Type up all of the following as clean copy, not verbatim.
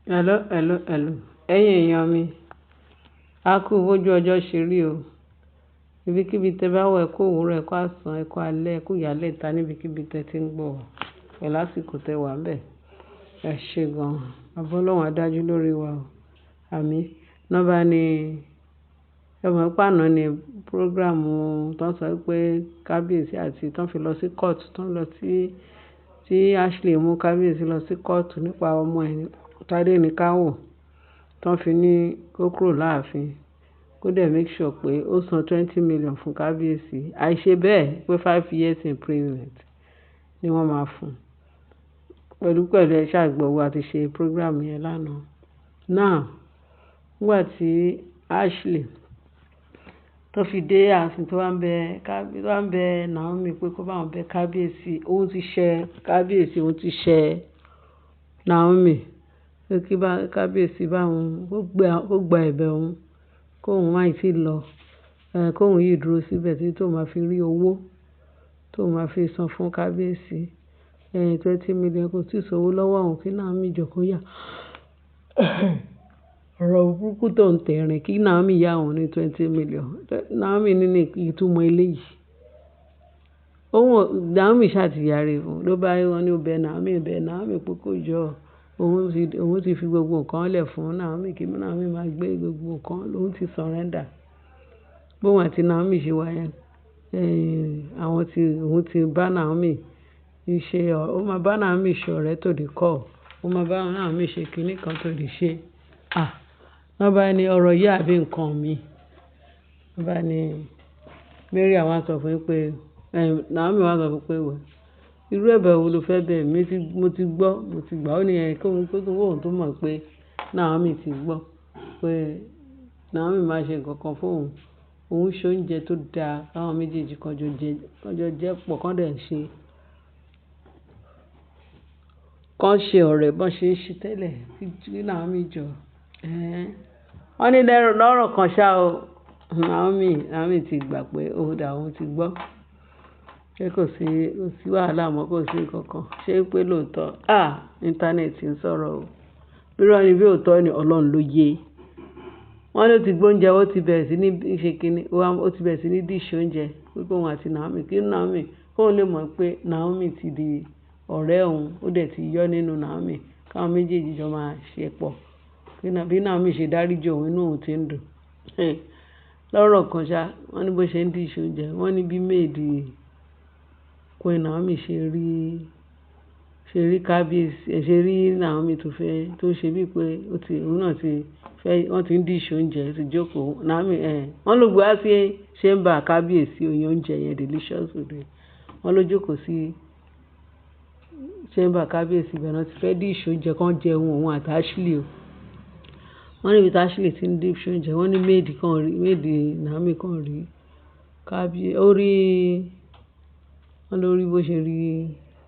Hello, hello, hello. Ẹ̀yin èèyàn mi, a kú bójú ọjọ́ ṣe rí o. Ibikíbi tẹ bá wà, ẹ kú òwúrọ̀, ẹ kú àsán, ẹ kú alẹ́, ẹ kú ìyálẹ́ta níbikíbi tẹ ti ń gbọ́ wa. Pẹ̀lú àsìkò tẹ wà ńbẹ̀. Ẹ ṣe gan. Àbọ̀ Ọlọ́run á dájú lórí wa o. Àmín. Nọ́bà ni, ẹ mọ̀ pé àná ni program tó ń sọ pé kábíyèsí àti tó ń fi lọ sí court, tó ń lọ sí, tí Ashley mú kábíyèsí lọ sí court nípa ọmọ ẹ̀ Tadenikawo, tó ń fi ní kó kúrò láàfin. Kó dẹ̀ make sure pé ó san 20 million fún kábíyèsí. Àìṣe bẹ́ẹ̀ pé 5 years imprisonment ni wọ́n máa fún un. Pẹ̀lú pẹ̀lú ẹ ṣáà gbọ́ wa ti ṣe program yẹn lánàá. Now, nígbà tí Ashley tó fi dé ààfin tó wá ń bẹ tó wá ń bẹ Naomi pé kó bá òun bẹ kábíyèsí, òun ti ṣẹ kábíyèsí, òun ti ṣẹ Naomi. Pé kí bá kábíyèsí bá òun, kó gba ẹ̀bẹ̀ òun, kó òun má ì tí lọ, kó òun yìí dúró síbẹ̀ títí tó máa fi rí owó tó máa fi san fún kábíyèsí. 20 million kò tí ì sówó lọ́wọ́ òun kí Naomi jọ kó yá. Ọ̀rọ̀ burúkú tó ń tẹ̀rín kí Naomi yá òun ní 20 million. Naomi ní ní ìtumọ̀ eléyìí. Òun, Naomi ṣà ti yárí fún un. Ló bá wọ́n ní ó bẹ Naomi, bẹ Naomi pé kó jọ. Òun ti fi gbogbo nǹkan lẹ̀ fún Naomi kí Naomi máa gbé gbogbo nǹkan, òun ti surrender. Bóun àti Naomi ṣe wà yẹn. Àwọn tí, òun ti bá Naomi ṣe, ó máa bá Naomi ṣe ọ̀rẹ́ tó di kọ́. Ó máa bá Naomi ṣe kíní kan tó di ṣe. À, wọ́n bá ní ọ̀rọ̀ yìí àbí nǹkan mi. Wọ́n bá ní Mariam wá sọ fún pé, Naomi wá sọ fún pé wẹ̀. Irú ẹ̀bẹ̀ wo lo fẹ́ bẹ̀ mí tí mo ti gbọ́, mo ti gbà. Ó ní ẹ kó òun tó mọ̀ pé Naomi ti gbọ́ pé Naomi máa ṣe nǹkan kan fún òun. Òun ṣe oúnjẹ tó da káwọn méjèèjì kan jọ jẹ, kan jọ jẹ pọ̀, kán dẹ̀ ṣe, kán ṣe ọ̀rẹ́ bó ṣe ń ṣe tẹ́lẹ̀ kí Naomi jọ. Wọ́n ní lọ́rọ̀ kan ṣá o. Naomi ti gbà pé ó dà, òun ti gbọ́. Pé kò sí wàhálà mọ́, kò sí nǹkan kan. Ṣé pé lóòótọ́? À, internet ń sọ̀rọ̀ o. Bí irọ́ ni bí òótọ́ ni Ọlọ́run ló yé. Wọ́n ló ti gbé oúnjẹ, ó ti bẹ̀rẹ̀ sí ní ṣe kíni, ó ti bẹ̀rẹ̀ sí ní dish oúnjẹ. Wípé òun àti Naomi, kí Naomi, kó lè mọ̀ pé Naomi ti di ọ̀rẹ́ òun, ó dẹ̀ ti yọ nínú Naomi. Káwọn méjèèjì jọ máa ṣe pọ̀. Bí Naomi ṣe dáríji òun, inú òun ti ń dùn. Lọ́rọ̀ kan ṣá, wọ́n ní bó ṣe ń dish oúnjẹ, wọ́n ní bí maid Queen Naomi ṣe rí kábíyèsí, ṣe rí Naomi tó fẹ́, tó ṣe bí pé ó ti, òun náà ti fẹ́, wọ́n ti ń dish oúnjẹ, ó ti jókòó. Naomi, wọ́n ló gbé wá sí chamber kábíyèsí oyin oúnjẹ yẹn delicious food yẹn. Wọ́n ló jókòó sí chamber kábíyèsí, ibẹ̀ náà ti fẹ́ dish oúnjẹ kan jẹun òun àti Ashley o. Wọ́n ní ibi tí Ashley ti ń dish oúnjẹ, wọ́n ní maid kan rí, maid Naomi kan rí ó rí, wọ́n ló rí bó ṣe rí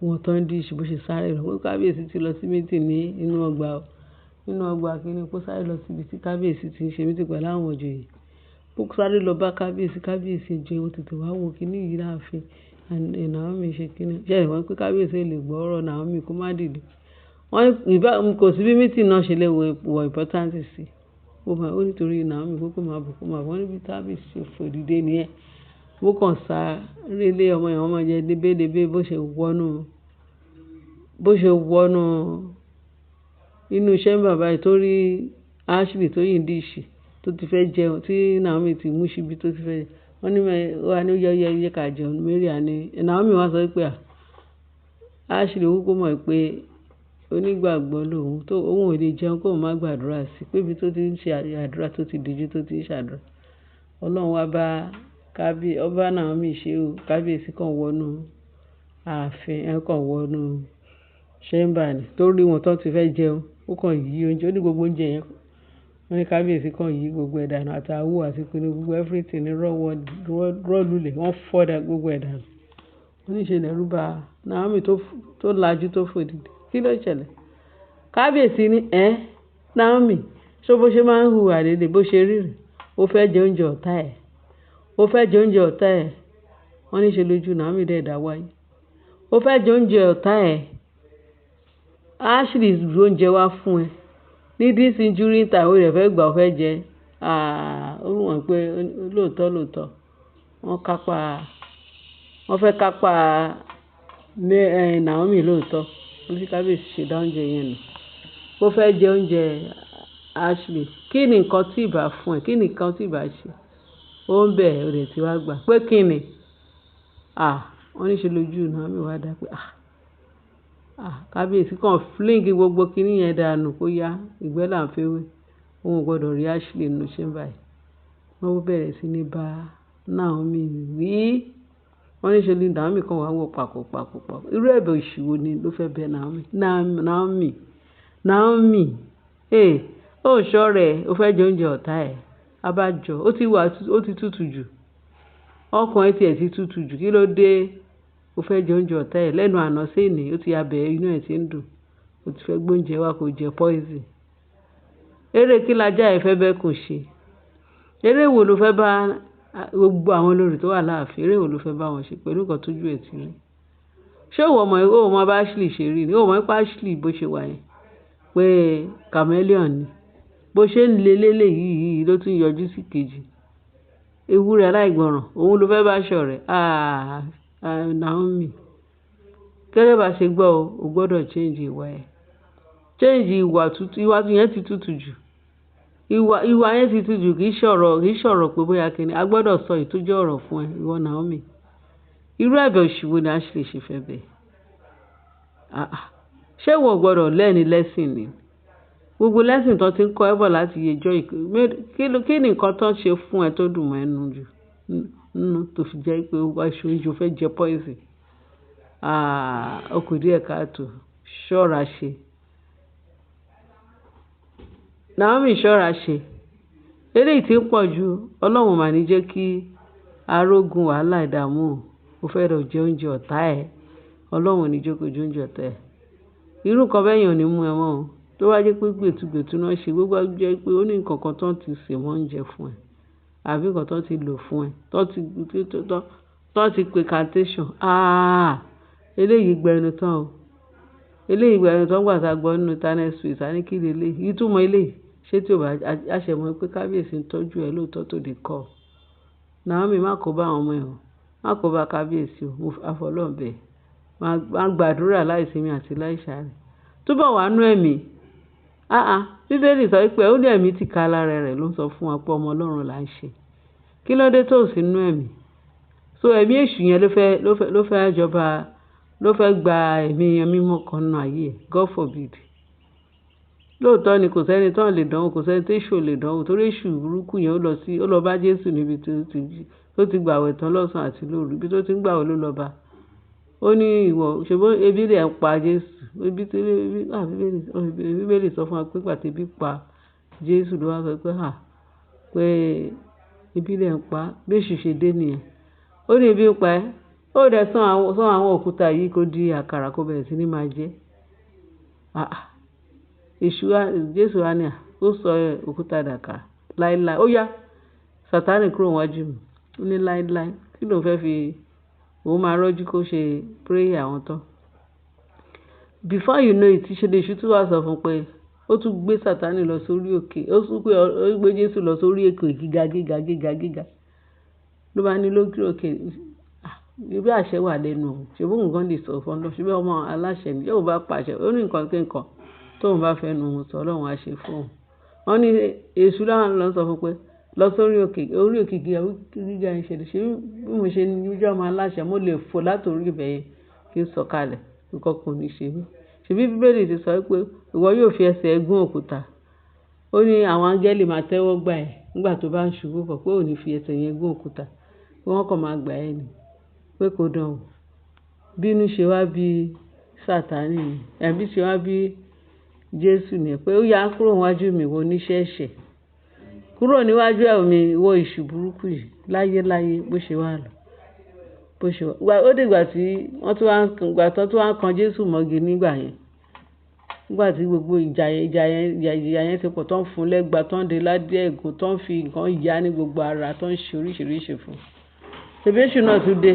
wọn tó ń dish, bó ṣe sáré lọ. Pé kábíyèsí ti lọ sí meeting ní inú ọgbà, nínú ọgbà kíni, kó sáré lọ síbi tí kábíyèsí ti ń ṣe meeting pẹ̀lú àwọn ìjòyè. Ó sáré lọ bá kábíyèsí, kábíyèsí ẹ jọ̀ọ́ tètè wá wo kíní yìí láàfin. Naomi ṣe kíni. Ṣé ẹ mọ̀ pé kábíyèsí ò lè gbọ́ ọ̀rọ̀ Naomi kó má dìde. Wọ́n ní ìbá, kò sí bí meeting náà ṣe lè wọ important sí. Ó máa, ó nítorí Naomi pé kó máa bọ̀, kó máa bọ̀. Wọ́n ní bí kábíyèsí ṣe fò dìde níyẹn. Ó kàn sáré lé ọmọ yẹn, ọmọ yẹn débédébé bó ṣe wọnú inú chamber báyìí tó rí Ashley tó yìn dish tó ti fẹ́ jẹun, tí Naomi ti mú síbi tó ti fẹ́ jẹun. Wọ́n ní ó wá ní ó yẹ yẹ yẹ ká jẹun. Mariam ní, Naomi wá sọ wípé à, Ashley ó kúkú mọ̀ pé onígbàgbọ́ lòun, tó òun ò lè jẹun kó má gbàdúrà sí. Pé ibi tó ti ń ṣe àdúrà tó ti dijú tó ti ń ṣàdúrà. Ọlọ́run wá bá ọba Naomi ṣe o. Kábíyèsí kan wọnú ààfin, ẹ kàn wọnú chamber ni. Tó rí wọn tó ti fẹ́ jẹun, ó kàn yí oúnjẹ, ó ní gbogbo oúnjẹ yẹn. Wọ́n ní kábíyèsí kan yí gbogbo ẹ̀ dànù àti àwo àti kíni gbogbo everything ní rọ́ lulẹ̀, wọ́n fọ́ gbogbo ẹ̀ dànù. Wọ́n ní ṣe lẹ́rú bá Naomi tó lajú tó fò dìde. Kí ló ṣẹlẹ̀? Kábíyèsí ní, "Ẹ́ Naomi, ṣé bó ṣe máa ń hùwà lédè bó ṣe rí rè? Ó fẹ́ jẹ oúnjẹ ọ̀tá ẹ̀. Ó fẹ́ jẹ oúnjẹ ọ̀tá ẹ̀." Wọ́n ní ṣe lójú Naomi dẹ̀ dá wáyé. Ó fẹ́ jẹ oúnjẹ ọ̀tá ẹ̀. Ashley gbé oúnjẹ wá fún ẹ. Ní this injury time, ó dẹ̀ fẹ́ gbà, ó fẹ́ jẹ. Ah, ó mọ̀ pé lóòótọ́ lóòótọ́ wọ́n kápa, wọ́n fẹ́ kápa Naomi lóòótọ́. Bí kábíyèsí ṣe dá oúnjẹ yẹn nù. Ó fẹ́ jẹ oúnjẹ Ashley. Kí ni nǹkan tí ì bá fún ẹ? Kí ni nǹkan tí ì bá ṣe? Ó ń bẹ̀ ẹ́, ó dẹ̀ tí wá gbà. Pé kí ni? Ah, wọ́n ní ṣe lójú Naomi wá dá pé ah, ah, kábíyèsí kan fling gbogbo kíní yẹn dànù kó yá. Ìgbẹ́ là ń fẹ́wé. Òun ò gbọdọ̀ rí Ashley nínú chamber yìí. Wọ́n bẹ̀rẹ̀ sí ní bá Naomi wí. Wọ́n ní ṣe ni Naomi kan wá wò pàkó pàkó pàkó. Irú ẹ̀bẹ̀ òṣì wo ni ló fẹ́ bẹ Naomi? Naomi, Naomi, eh, ó ṣọ́ rẹ̀, ó fẹ́ jẹ oúnjẹ ọ̀tá ẹ̀. Abájọ, ó ti wà, ó ti tutù jù. Ọkàn ẹ tí ẹ ti tutù jù. Kí ló dé? Ó fẹ́ jẹ oúnjẹ ọ̀tá ẹ̀ lẹ́nu àná sí èní, ó ti abẹ́ inú ẹ̀ tí ń dùn. Ó ti fẹ́ gbé oúnjẹ wá kó jẹ poison. Eré kí lajá ẹ fẹ́ bẹ́ kò ṣe? Eré wo lo fẹ́ bá gbogbo àwọn olórí tó wà láàfin? Eré wo lo fẹ́ bá wọn ṣe pẹ̀lú nǹkan tó ju ẹ ti rí? Ṣé ìwọ mọ̀, o mọ bá Ashley ṣe rí ni? O mọ̀ pé Ashley bó ṣe wà yẹn, pé chameleon ni. Bó ṣe ń le lélẹ̀ yìí ló tún yọjú sí kejì. Ewúrẹ́ aláìgbọràn, òun ló fẹ́ bá ṣọ̀rẹ́. Ah, Naomi. Gẹ́gẹ́ bá ṣe gbọ́ o, o gbọdọ̀ change ìwà ẹ. Change ìwà tútù, ìwà yẹn ti tutù jù. Ìwà, ìwà yẹn ti tutù jù, kì í ṣọ̀rọ̀ pé bóyá kíni. A gbọdọ̀ sọ èyí tó jẹ́ ọ̀rọ̀ fún ẹ, ìwọ Naomi. Irú ẹ̀bẹ̀ òṣì wo ni Ashley ṣe fẹ́ bẹ̀? Ah, ah. Ṣé ìwọ ò gbọdọ̀ learn lesson ni? Gbogbo lesson tó ti ń kọ́ ẹ bọ̀ láti ijọ́ yìí, kí ni nǹkan tó ń ṣe fún ẹ tó dùn mọ́ ẹnu jù nínú tó fi jẹ́ pé ó wá ṣe oúnjẹ, ó fẹ́ jẹ poison? Ah, ó kù díẹ̀ káàtò. Ṣọ́ra ṣe. Naomi ṣọ́ra ṣe. Eléyìí tí ń pọ̀ ju. Ọlọ́run mà ní jẹ́ kí arógun wàhálà ìdààmú o. Ó fẹ́ lọ jẹ oúnjẹ ọ̀tá ẹ. Ọlọ́run ò ní jẹ́ kó jẹ oúnjẹ ọ̀tá ẹ. Irú nǹkan bẹ́ẹ̀ yẹn ò ní mú ẹ mọ́ o. Tó bá jẹ́ pé gbẹ̀tùgbẹ̀tù náà ṣe, gbogbo jẹ́ pé ó ní nǹkan kan tó ń ti sè mọ́ oúnjẹ fún ẹ, àbí nǹkan tó ti lò fún ẹ, tó ti pe incantation. Ah, eléyìí gbẹnu tán o. Eléyìí gbẹnu tán nígbà tí a gbọ́ nínú internet space, a ní kí ni eléyìí? Ìtumọ̀ eléyìí, ṣé tí ó bá, a ṣẹ̀ mọ̀ pé kábíyèsí ń tọ́jú ẹ lóòótọ́ tó dé kọ́. Naomi, má kó bá àwọn ọmọ ẹ o. Má kó bá kábíyèsí o. Mo fọlọ́run bẹ̀. Má gbàdúrà láìsinmi àti láìsàárẹ̀. Túbọ̀ wà nínú ẹ̀mí. Ah ah, Bíbélì sọ wípé ó ní ẹ̀mí tí ká lára rẹ̀ ló ń sọ fún wa pé ọmọ Ọlọ́run là ń ṣe. Kí ló dé tó sì nínú ẹ̀mí? So ẹ̀mí èṣù yẹn ló fẹ́ jọba, ló fẹ́ gba ẹ̀mí mímọ́ kan nínú ayé ẹ. God forbid. Lóòótọ́ ni kò sẹ́ni tó lè dánwò, kò sẹ́ni tí èṣù ò lè dánwò, torí èṣù burúkú yẹn ó lọ bá Jésù níbi tó ti gbàwẹ̀ tán lọ́sàn-án àti lóru. Ibi tó ti ń gbàwẹ̀ ló lọ bá. Ó ní ìwọ, ṣé bó ebi rẹ̀ ń pa Jésù? Ebi tí, ebi, ah, Bíbélì sọ fún wa pé ìgbà tí ebi pa Jésù ló wá sọ pé à, pé ebi rẹ̀ ń pa. Bí èṣù ṣe dé nìyẹn. Ó ní ebi ń pa ẹ́. Ó dẹ̀ sọ àwọn òkúta yìí kó di àkàrà kó bẹ̀rẹ̀ sí ní máa jẹ. Ah ah. Èṣù wá, Jésù wá ní à, ó sọ òkúta dàkàrà láíláí. Ó yá, Sátánì kúrò níwájú mi. Ó ní láíláí. Kí ló fẹ́ fi, òun máa rọ́jú kó ṣe prayer àwọn tán. Before you know it, ṣe lèṣù tún wá sọ fún pé ó tún gbé Sátánì lọ sórí òkè. Ó tún gbé, ó gbé Jésù lọ sórí òkè gíga, gíga, gíga, gíga. Ló bá ní lókè òkè, ah, bí àṣẹ wà lẹ́nu òun. Ṣé bóun gan lè sọ fún ọ? Ṣé bí ọmọ aláṣẹ ni? Yóò bá pàṣẹ. Ó ní nǹkan kí nǹkan tóun bá fẹ́ nu òun sọ, Ọlọ́run á ṣe fún òun. Wọ́n ní èṣù láwọn lọ sọ fún pé lọ sórí òkè, orí òkè gíga, gíga ń ṣe. Ṣé bí mo ṣe ní jẹ́ ọmọ aláṣẹ, mo lè fò láti orí ibẹ̀ yẹn kí n sọ̀kalẹ̀. Nǹkan kò ní ṣe mí. Ṣèbí Bíbélì ti sọ wípé ìwọ yóò fi ẹsẹ̀ gún òkúta. Ó ní àwọn áńgẹ́lì máa tẹ́wọ́ gbà ẹ́ nígbà tó bá ń ṣubú bọ̀ pé ò ní fi ẹsẹ̀ yẹn gún òkúta. Pé wọ́n kàn máa gbà ẹ́ ni. Pé kò dán o. Bínú ṣe wá bí Sátánì ni. Ẹ̀mí ṣe wá bí Jésù ni pé ó yá kúrò níwájú mi, ìwọ oníṣẹ́ ẹ̀ṣẹ̀. Kúrò níwájú mi, ìwọ èṣù burúkú yìí láyé láyé bó ṣe wà lọ. Bó ṣe wà. Ó dìgbà tí wọ́n tún wá ń kan, ìgbà tí wọ́n tún wá ń kan Jésù mọ́gi nígbà yẹn. Nígbà tí gbogbo ìjà yẹn, ìjà yẹn, ìjà yẹn ti pọ̀, tó ń fún lẹ́gba, tó ń de ládé ẹ̀gún, tó ń fi nǹkan ya ní gbogbo ara, tó ń ṣe oríṣìíríṣìí fún un. Ṣèbí èṣù náà tún dé.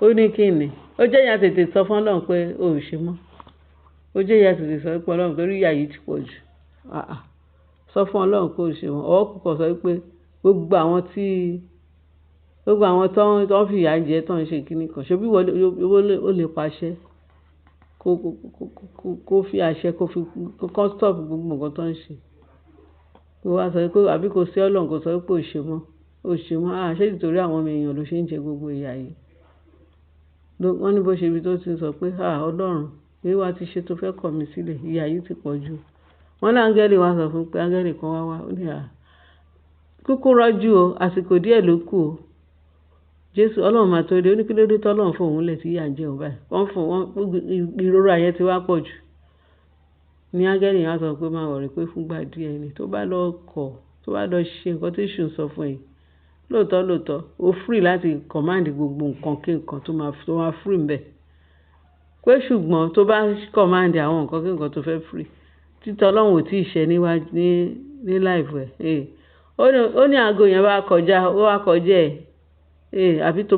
Ó ní kí ni? Ó jẹ́ ìyá tètè sọ fún Ọlọ́run pé ó ò ṣe mọ́. Ó jẹ́ ìyá tètè sọ pé Ọlọ́run torí ìyà yìí ti pọ̀ jù. Ah ah. Sọ fún Ọlọ́run pé o ṣe mọ́. Or kó sọ wípé gbogbo àwọn tí, gbogbo àwọn tó ń fi ìyà jẹ, tó ń ṣe kíni kan, ṣé bí ìwọ ó lè pàṣẹ kó fi àṣẹ kó fi kó stop gbogbo nǹkan tó ń ṣe. Kó wá sọ wípé àbí kó sí Ọlọ́run kó sọ wípé o ṣe mọ́, o ṣe mọ́. À, ṣé nítorí àwọn ọmọ èèyàn ló ṣe ń jẹ gbogbo ìyà yìí? Wọ́n ní bó ṣe ibi tó ti ń sọ pé, "à Ọlọ́run, èé wa ti ṣe tó fẹ́ kọ̀ mí sílẹ̀, ìyà yìí ti pọ̀ jù." Wọ́n ní áńgẹ́lì wá sọ fún un pé áńgẹ́lì kan wá wá. Ó ní, "à, kúkú rọ́jú o, àsìkò díẹ̀ ló kù o. Jésù Ọlọ́run máa tó dé." Ó ní kí ló dé tí Ọlọ́run fún òun lẹ̀ tí ìyà ń jẹ òun báyìí. Wọ́n fún wọn, ìrora yẹn ti wá pọ̀ jù. Ní áńgẹ́lì yẹn wá sọ pé má worry pé fún ìgbà díẹ̀ ni. Tó bá lọ kọ̀, tó bá lọ ṣe nǹkan tí èṣù ń sọ fún ẹ. Lóòótọ́ lóòótọ́, o free láti command gbogbo nǹkan kí nǹkan tó máa free ńbẹ. Pé ṣùgbọ́n tó bá command àwọn nǹkan kí nǹkan tó fẹ́ free, títí Ọlọ́run ò tí ì ṣẹ níwájú ní life ẹ̀. Eh, ó ní ago yẹn bá kọjá, ó wá kọjá ẹ̀. Eh, àbí tó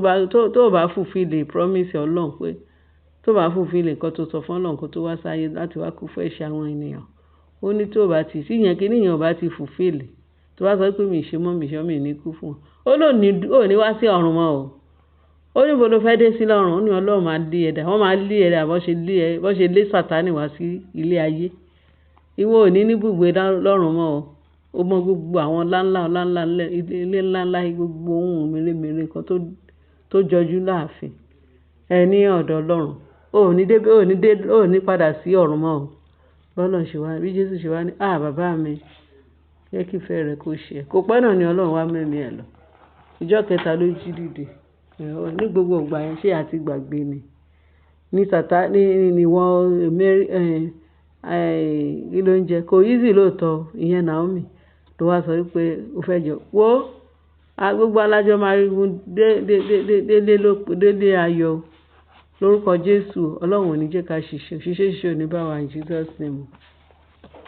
bá fulfill the promise Ọlọ́run pé tó bá fulfill nǹkan tó sọ fún Ọlọ́run kó tó wá sáyé láti wá kú fún ẹ̀ṣẹ̀ àwọn ènìyàn. Ó ní tó bá ti, tí ìyẹn kíní yẹn ò bá ti fulfill, tó bá sọ pé mi ṣe mọ́, mi ṣe mọ́, mi ní kú fún wọn. Ó ló ní, ó ní wá sí ọ̀run mọ́ o. Ó ní ibo ló fẹ́ dé sí lọ́run. Ó ní Ọlọ́run máa lé ẹ dà. Wọ́n máa lé ẹ dà bó ṣe lé ẹ, bó ṣe lé Sátánì wá sí ilé ayé. Ìwọ ò ní ní ibùgbé lọ́run mọ́ o. Ó mọ gbogbo àwọn ńlá ńlá, ńlá ńlá, ilé ńlá ńlá, gbogbo ohun mèremère kan tó jọjú láàfin. Ẹ ní ọ̀dọ̀ Ọlọ́run. Ó ò ní dé, ó ò ní dé, ó ò ní padà sí ọ̀run mọ́ o. Bí Ọlọ́run ṣe wá, bí Jésù ṣe wá ní, "à bàbá mi, jẹ́ kí ìfẹ́ rẹ kó ṣe." Kò pẹ́ náà ni Ọlọ́run wá mú ẹ̀mí ẹ̀ lọ. Ìjọ́ kẹta ló jí dìde. Ní gbogbo ìgbà yẹn ṣé a ti gbàgbé ni? Ní Sátánì, ní wọ́n Mary, kí ló ń jẹ? Kò easy lóòótọ́, ìyẹn Naomi ló wá sọ wípé ó fẹ́ jọ. Wo, gbogbo alájọ máa rí gun dé, dé, dé, dé, délé ló, délé ayọ̀. Lórúkọ Jésù, Ọlọ́run ò ní jẹ́ ká ṣìṣe. Ṣíṣe ṣíṣe ò ní bá wa in Jesus name.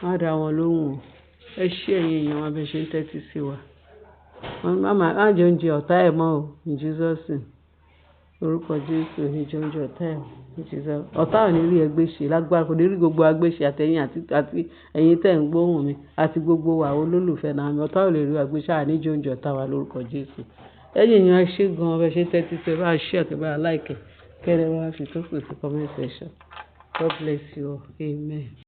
Má dá wọn lóhùn o. Ẹ ṣé ẹ̀yin èèyàn wa bí ẹ ṣe ń tẹ́tí sí wa. Má jẹ oúnjẹ ọ̀tá ẹ̀ mọ́ o in Jesus name. Lórúkọ Jésù, ò ní jẹ oúnjẹ ọ̀tá ẹ̀ in Jesus. Ọ̀tá ò ní rí ẹ gbé ṣe lágbára, kò ní rí gbogbo wa gbé ṣe àtẹ̀yìn àti ẹ̀yin tẹ̀ ń gbóhùn mi àti gbogbo wa olólùfẹ́ Naomi. Ọ̀tá ò lè rí wa gbé ṣe, àní jẹ oúnjẹ ọ̀tá wa lórúkọ Jésù. Ẹ̀yin èèyàn, ẹ ṣé gan bí ẹ ṣe ń tẹ́tí sí wa. Bá share, kí ẹ bá like, kí ẹ bá fi tó kù sí comment section. God bless you all. Amen.